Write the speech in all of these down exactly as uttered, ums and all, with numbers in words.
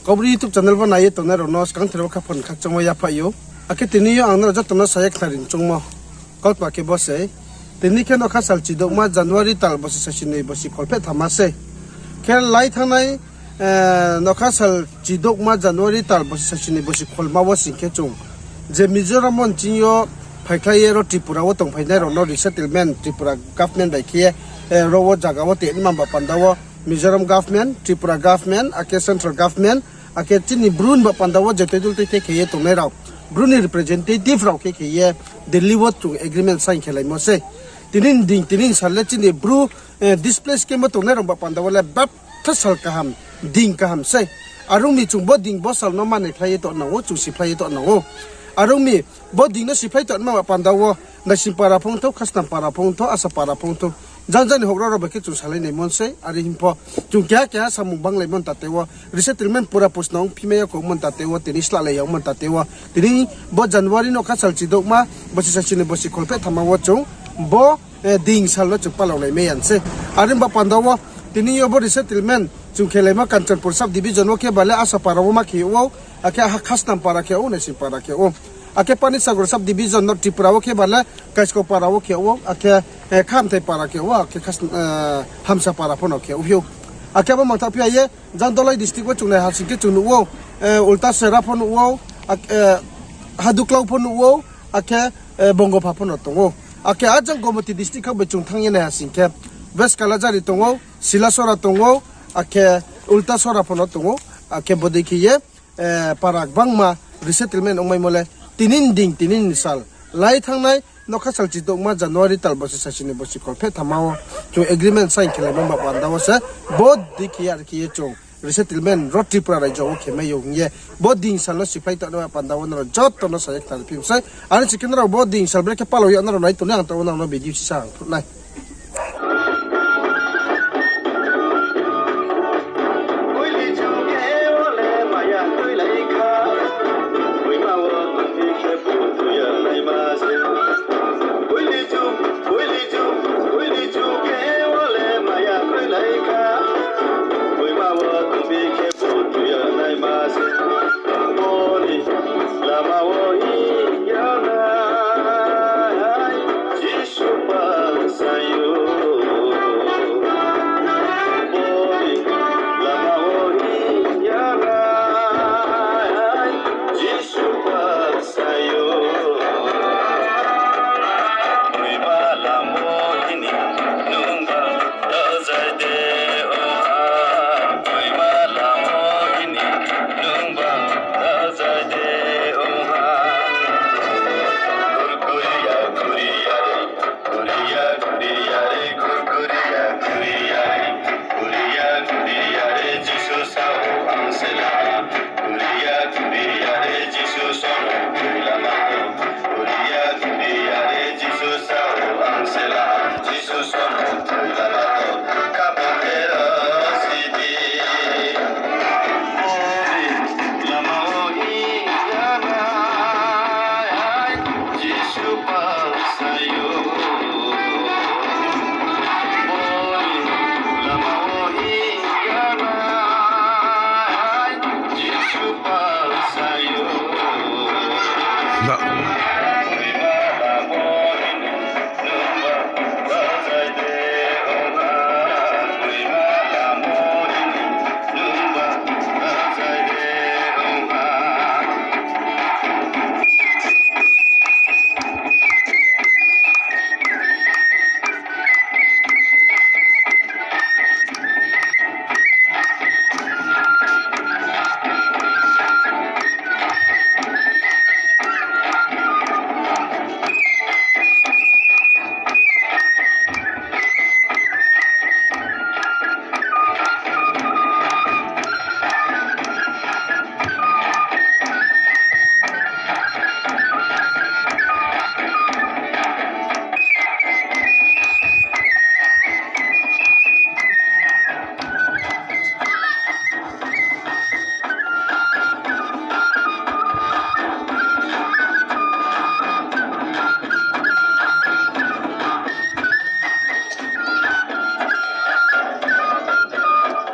Kaubru YouTube channel wo nai ye tongnai rao no skangther wo khaphang khakchangmo yaphaih ou. Akhe tini yo ang nrao joto no sa ye khnari choungmo kautma khe bo se. Tini khe nokha sal chidouhma January tal bosi sasi noi bosi kholpheh thamma se. Khe lai thanngnai, nokha sal chidouhma January tal bosi sasi noi bosi kholma wo sing khe chung je Mizoram wo nching yo phaikhlai ye ro Tripura wo tongphainai rao no resettlement Tripura government bai khe ye, ro wo zaga wo tei nma ba panda wo Mizoram government, Tripura government, akhe central government, akhe chini Bru ni ba panda wo je toidul toi khe khe ye tongnai rao, Bru ni representative rao khe khe ye Delhi wo chung agreement sign khelaimo se. Tini ni ding, tini ni sal le chini Bru, displace camp wo tongnai rao ba panda wo le baptha sal kaham, ding kaham se. Are ong mi chung bo ding bo sal no manaikhlai ye tongnang ou, chung siphlai ye tongnang ou. Are ong mi bo ding no siphlai tongma ba panda wo Naising para phung thou, Khasnam para phung thou, Asa para phung thou, jang jang ni houhgra rao bai khe chung salai naimo sei. Are hing pho chung keha keha samung banglaimo ni tate wo resettlement pura pusna ong phimai ya khouhmo ni tate wo, tini slahlai yagmo ni tate wo, tini bo January nokha sal chidouhma bosi sasi noi bosi kholpheh thamma wo chung bo ding sal no chung palaolaimai ya sei. Are ba panda wo tini yo bo resettlement chung khelaimo Kanchanpur sub division wo khe ba le Asa para wo ma khe ou, akhe Khasnam para khe ou, Naising para khe ou. Akhe Panisagar sub division no Tripura wo khe ba le Kaiskau para wo khe ou, akhe Khamthai para khe ou, akhe Hamsa para pho no khe ou phi ou. Akhe abo mangtha phi ya ye jang Dhalai district wo chung nai ha sing khe chung nuh ou, Ultasera pho nuh ou, Haduklau pho nuh ou, akhe Bongopha pho no tong ou. Akhe ajang Gomati district kha bai chung thanng ye nai ha sing khe West Kalajhari tong ou, Silasora tong ou, akhe Ultasora pho no tong ou. Akhe bodei khe ye para gbangma resettlement ongmaimo le tini ni ding, tini ni sal, lai thanngnai nokha sal chidouhma January tal bosi sasi noi bosi kholpheh thamma wo chung agreement sign khelaimo ba panda wo se bodei khe ye are khe ye chung resettlement ro Tripura raijo wo khemai ou hing ye bo ding sal no siphlai tongnai ba panda wo nrao joto no sa ye khnari phim sei. Are si khe nrao bo ding sal brekhe palao ya nrao nai tongnai, ang taoh wo nrao no video sisa ang phnuh nai.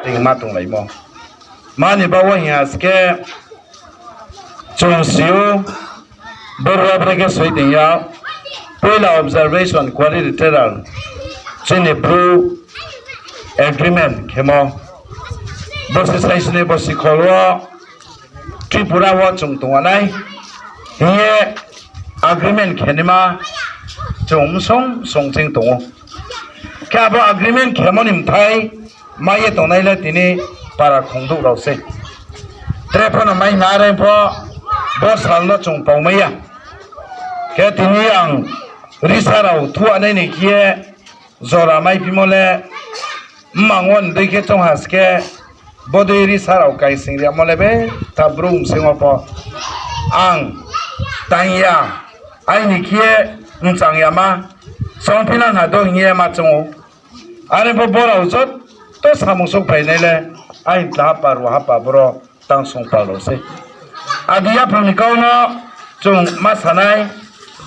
Tingma tonglaimo. Mani baoh wo hing ha se khe, chung si ou, boro brekhe soi tong ya, poila observation quality teller, chini Bru agreement khemo, borsi saisni borsi khol wo Tripura wo chung tong nai hing ye agreement khenaima chung msong song ching tong ou. Khe abo agreement khemo ni mthai mai ye tongnai le tini para khongdouh rao sei. Tre pho no mai hna are pho bo sal no chung paumai ya. Khe tini ang risa rao thuanai ni khe ye jora maiphimo le mmang wo ndei khe choung ha se khe, bodei risa rao kaising riamo le betha Bru bsing wo pho ang tang ya, aini khe ye mchang yama, songphi na hna do hing ye ma choung ou. Are pho brao joto samung souhphainai le aini tla hapa, rua hapa boro tang song pal rao sei. Adi yaphang ni kau no chung ma sa nai,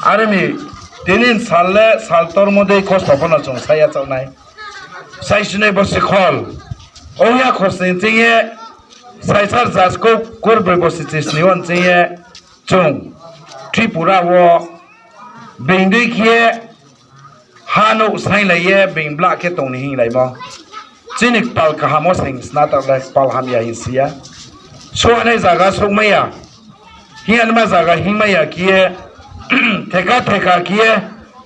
are mi tini sal le sal tormo dei kosto pho no chung sa ya chaoh nai. Saisni borsi khol, ong ya khosni ching ye, saisa rza skou kurbroi borsi chisni wo ching ye, chung Tripura wo being dei khe ye ha nouh sainglai ye being blah khe tong ni hinglaimo. Chini kpal kaham wo se hing sna taoh le kpal hamya hing si ya. Souhnai zaga souhmai ya, hing yanaima zaga hingmai ya khe ye, theka theka khe ye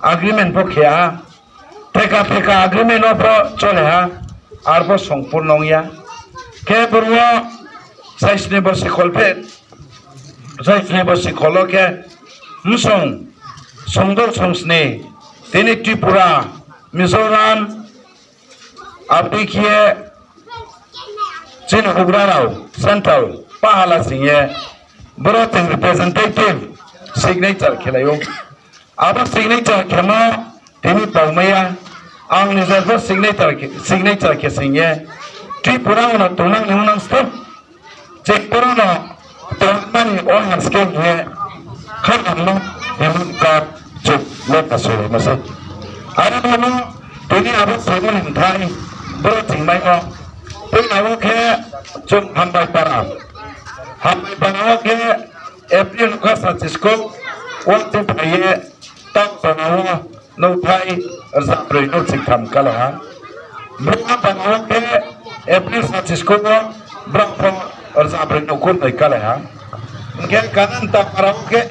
agreement pho khe ha. Theka theka agreement no pho chole ha, arpho songpurno ong ya. Khe boro wo saisni borsi khol phe, saisni borsi khol wo khe msong songdouh songsni, tini Tripura, Mizoram, abo dei khe ye chini houhgra rao central pahala sing ye, boro chung representative signature khelai ou. Abo signature khemo tini paumai ya, ang nijer pho signature khe, signature khe sing ye, Tripura wo no tongnang ni ong nang sto. Chini boro no tongmani o ha scheme ye, khaphang no, himon ka, chung le kasolaima se. Are no no, tini abo samo ni mthai, boro chingmai no. Tini abo khe chung Hambai para. Hambai para wo khe April kha sachisko, wo ching phai ye, tang tongna wo, nouhthai rza broi nouh chingtham kalai ha. Bru para wo khe April sachisko wo, brao pho rza broi nouh kurnoi kalai ha. Hing khe Kananta para wo khe